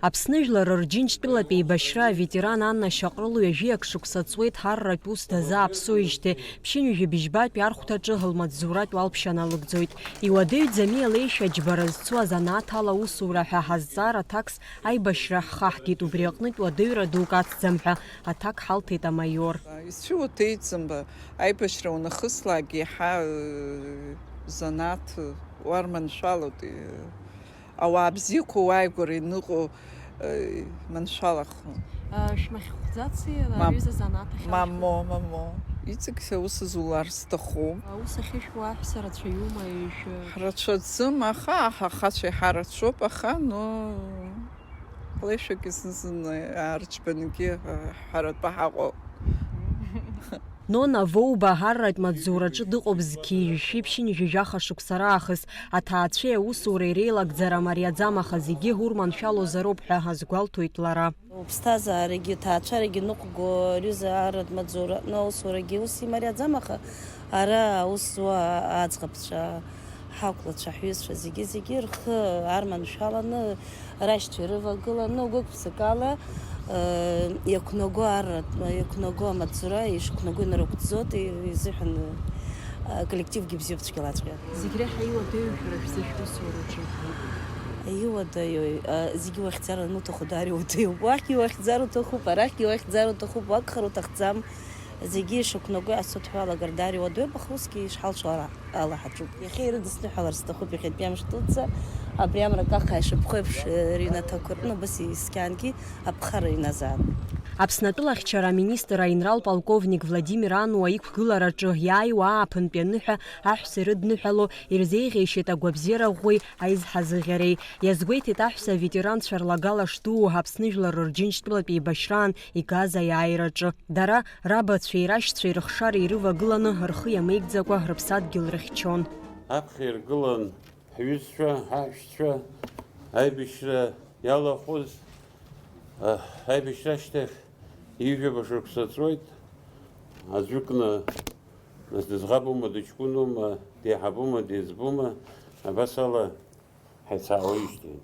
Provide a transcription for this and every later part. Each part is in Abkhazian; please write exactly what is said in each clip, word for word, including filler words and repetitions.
Аԥсны жәлар рырџьынџьтәылатә еибашьра аветеран Анна Шьаҟрыл ҩажәиак шықәса ҵуеит ҳарратә ус дазааԥсоижьҭеи, ԥшьынҩажәи быжьбатәи архәҭаҿы лмаҵзуратә уалԥшьа налыгӡоит. Иуадаҩӡами алеишәа џьбара зцу азанааҭ ала аусура ҳәа ҳазҵаара аҭакс аибашьра ҳхаҳгеит, убри аҟнытә уадаҩра дук ацӡам ҳәа аҭак ҳалҭеит амаиор. Ицәыуадаҩӡам, аибашьра унахыслак еиҳа, э, занааҭ уарманшәалоит, э, ауаа бзиақәа уааигәара иныҟәо, э, маншәалахо. А, шәмахьхәӡаци, Мам-, аҩыза занааҭ ахьаршәу? Мамо, мамо. Иҵегь аус зулар сҭахуп. Аус ахьышәуа аҳәса рацәаҩума, ишәы? Ҳрацәаӡам, аха ҳахацәа иҳарацәоуп, аха, ну, леишәак зны-зынла аарџьбангьы, э, ҳҳәаратәы ҳаҟоуп. Нона Воуба аҳарратә маҵзураҿы дыҟоуп зқьи жәшәи ԥшьынҩажәи жәаха шықәса раахыс. Аҭаацәеи аусуреи реилагӡара мариаӡам, аха зегьы урманшәалозароуп ҳәа азгәалҭоит лара. Уԥсҭазаарагьы, ҭаацәарагьы ныҟәго, аҩыза арратә маҵзураҟны аусурагьы ус имариаӡам, аха ара аус зуа аӡӷабцәа, ҳақәлацәа, ҳҩызцәа зегьы-зегьы рхы арманшәаланы, рашьцәа ирывагыланы, гәык-ԥсыкала, э, иақәнаго арратә, иақәнаго амаҵзура ишықәнаго инарықәӡӡоит, и-, изыҳәан, э, аколлективгьы бзиоуп цәгьалаҵәҟьа. Зегь реиҳа иуадаҩу шәара шәзы шәусураҿы? Иуадаҩу, э, зегьы уахьӡар ануҭаху даара иуадаҩуп. Уахьгьы уахьӡар уҭахуп, арахьгьы уахьӡар уҭахуп, уагхар уҭахӡам. Зегьы ишықәнаго иасоуҭҳәалагар даара иуадаҩуп, аха усгьы ишҳалшо ала, ала ҳаҿуп. Иахьа ирыдысныҳәалар сҭахуп иахьатәи амш дуӡӡа, абри амра акаха ишыԥхо еиԥш, э, рыҩнаҭақәа рҟны убас искьаангьы аԥхара ҩназаап. Аԥсны атәылахьчара аминистр аинрал полковник Владимир Ануа иқәгылараҿы иааиуа ааԥынтәи аныҳәа аҳәса ирыдныҳәало ирзеиӷьеишьеит агәабзиара ӷәӷәеи аизҳазыӷьареи. Иазгәеиҭеит аҳәса аветеранцәа рлагала шдуу Аԥсны жәлар рырџьынџьтәылатә еибашьраан игаз аиааираҿы. Дара, рабацәеи рашьцәеи рыхшара ирывагыланы, рхы иамеигӡакәа рыԥсадгьыл рыхьчон. Аԥхьа иргылан ҳҩызцәа, ҳаҳәшьцәа, аибашьра иалахәыз, а, аибашьра ашьҭахь ҩажәаба шықәса ҵуеит, аӡәыкны, нас дыӡӷабума, дыҷкәынума, деиҳабума, деиҵбума, абас ала ҳаицаауеижьҭеи.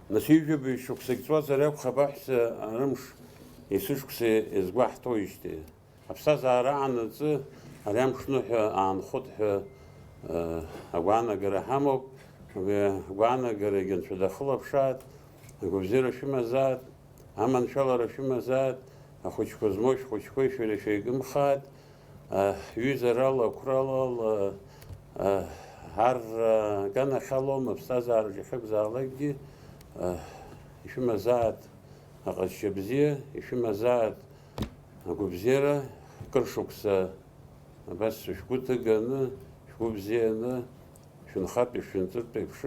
Нас ҩажәаба шықәсагь ҵуазар акәхап аҳәса арымш есышықәса иазгәаҳҭоижьҭеи. Аԥсҭазаара анаӡы ари амшныҳәа аанхоит ҳәа, э, агәаанагара ҳамоуп. Уи агәаанагарагьы Анцәа дахылаԥшааит, агәабзиара шәымазааит, аманшәалара шәымазааит, ахәыҷқәа змоу шәхәыҷқәеи шәареи шәеигымхааит, э, ҩызарала, қәрала, э, э, ар, э, аганахьалоума, аԥсҭазаараҿ иахьакәзаалакгьы, э, ишәымазааит аҟазшьа бзиа, ишәымазааит агәабзиара, кыр шықәса абас шәгәы ҭыганы, шәгәы бзианы, шәынхатәи шәынҵыртә еиԥш,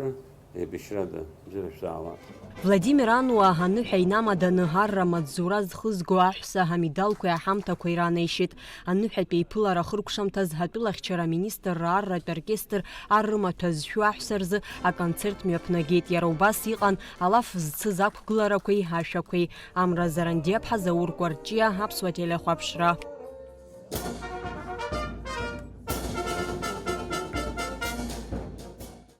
еибашьрада, бзиара шәзаалап. Владимир Ануа аныҳәа инамаданы арра маҵзура зхызго аҳәса амедалқәеи аҳамҭақәеи ранеишьеит. Аныҳәатәи аиԥылара ахыркәшамҭаз атәылахьчара аминистрра арратә оркестр ар рымаҭәа зшәу аҳәса рзы аконцерт мҩаԥнагеит. Иара убас иҟан алаф зцыз ақәгыларақәеи ашәақәеи. Амра Зарандиаԥҳа, Заур Кәарҷиа, Аԥсуа телехәаԥшра.